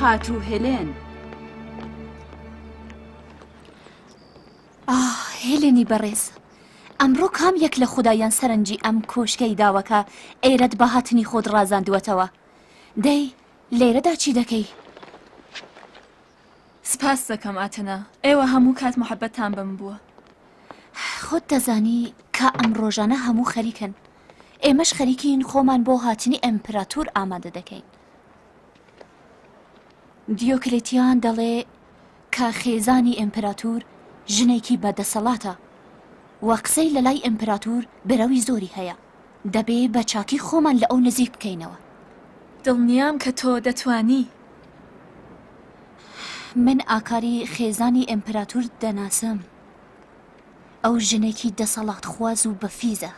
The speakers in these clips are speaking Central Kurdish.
خاتوو هێلێن. ئاه هێلێنی بەڕێز، ئەمڕۆ کام یەک لە خودایان سەرنجی ئەم کۆشکەی داوە کە ئێرەت بە هاتنی خۆت ڕازاندووەتەوە؟ دەی لێرەدا چی دەکەی؟ سپاست دەکەم ئاتنا، ئێوە هەموو کات موحەبەتتان بە من بووە. خۆت دەزانی کە ئەم ڕۆژانە هەموو خەریکن، ئێمەش خەریکین خۆمان بۆ هاتنی ئیمپراتور ئامادە دەکەین. دیۆکلێتیان دەڵێ کە خێزانی ئیمپراتور ژنێکی بە دەسەڵاتە و قسەی لە لای ئیمپراتور برەوی زۆری هەیە. دەبێ بە چاکی خۆمان لە ئەو نزیک بکەینەوە. دڵنیام کە تۆ دەتوانی. من ئاکاری خێزانی ئیمپراتور دەناسم. ئەو ژنێکی دەسەڵاتخواز و بەفیزە.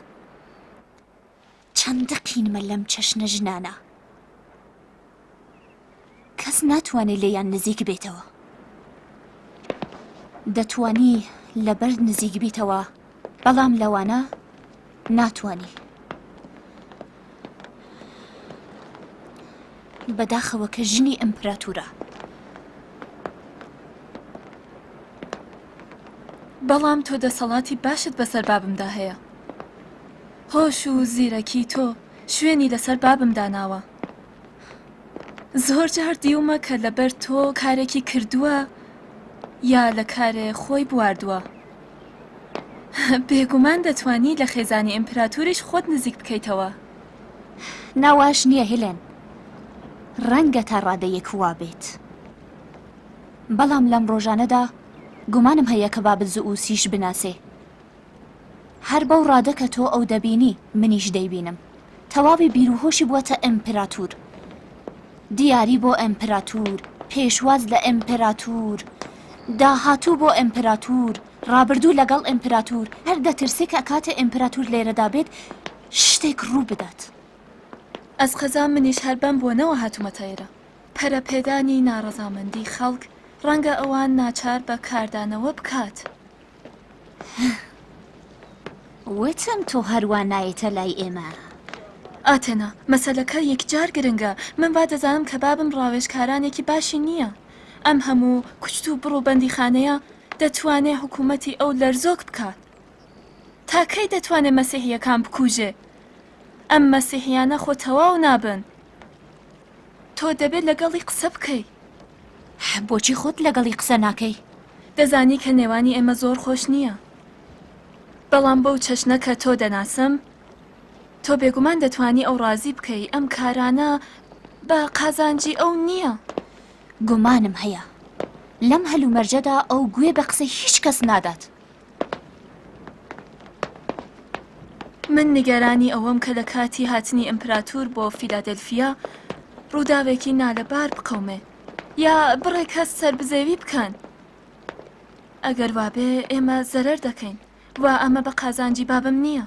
چەندە قینمە لەم چەشنە ژنانە. کەس ناتوانێ لێیان نزیک بێتەوە. دەتوانی لە بەرد نزیک بیتەوە، بەڵام لەوانە ناتوانی. بەداخەوە کە ژنی ئیمپراتورە. بەڵام تۆ دەسەڵاتی باشت بەسەر بابمدا هەیە. هۆش و زیرەکی تۆ شوێنی لەسەر بابم داناوە. زۆر جار دیومە کە لەبەر تۆ کارێکی کردووە یا لە کارێ خۆی بواردووە. بێگومان دەتوانی لە خێزانی ئیمپراتوریش خۆت نزیک بکەیتەوە. نا واش نییە هیلێن. ڕەنگە تا ڕادەیەک وا بێت. بەڵام لەم ڕۆژانەدا گومانم هەیە کە بابت زئوسیش بناسێ. هەر بەو ڕادە کە تۆ ئەو دەبینی منیش دەیبینم. تەواوی بیروهۆشی بووەتە ئیمپراتور. دیاری بۆ ئیمپراتور، پێشواز لە ئیمپراتور، داهاتوو بۆ ئیمپراتور، ڕابردوو لەگەڵ ئیمپراتور، هەر دەترسێ کە کاتێ ئیمپراتور لێرەدا بێت شتێک ڕوو بدات. ئەزقەزا منیش هەر بەم بۆنەوە هاتوومەتە ئێرە. پەرەپێدانی ناڕەزامەندی خەڵک ڕەنگە ئەوان ناچار بە کاردانەوە بکات. وتم تۆ هەروا نایەیتە لای ئێمە. ئاتێنا، مەسەلەکە یەکجار گرنگە. من وا دەزانم کە بابم ڕاوێژکارانێکی باشی نییە. ئەم هەموو کوشت و بڕ و بەندیخانەیە دەتوانێ حکوومەتی ئەو لەرزۆک بکات. تا کەی دەتوانێ مەسیحییەکان بکوژێ؟ ئەم مەسیحییانە خۆ تەواو نابن. تۆ دەبێت لەگەڵی قسە بکەی. بۆچی خۆت لەگەڵی قسە ناکەی؟ دەزانی کە نێوانی ئێمە زۆر خۆش نییە. بەڵام بەو چەشنە کە تۆ دەناسم، تۆ بێگومان دەتوانی ئەو ڕازی بکەی، ئەم کارانە بە قازانجی ئەو نییە. گومانم هەیە لەم هەلومەرجەدا ئەو گوێ بە قسەی هیچ کەس نادات. من نیگەرانی ئەوەم کە لە کاتی هاتنی ئیمپراتور بۆ فیلادلفیا ڕووداوێکی نالەبار بقەومێ یا بڕێک کەس سەربزێوی بکەن. ئەگەر وابێ ئێمە زەرەر دەکەین و ئەمە بە قازانجی بابم نییە.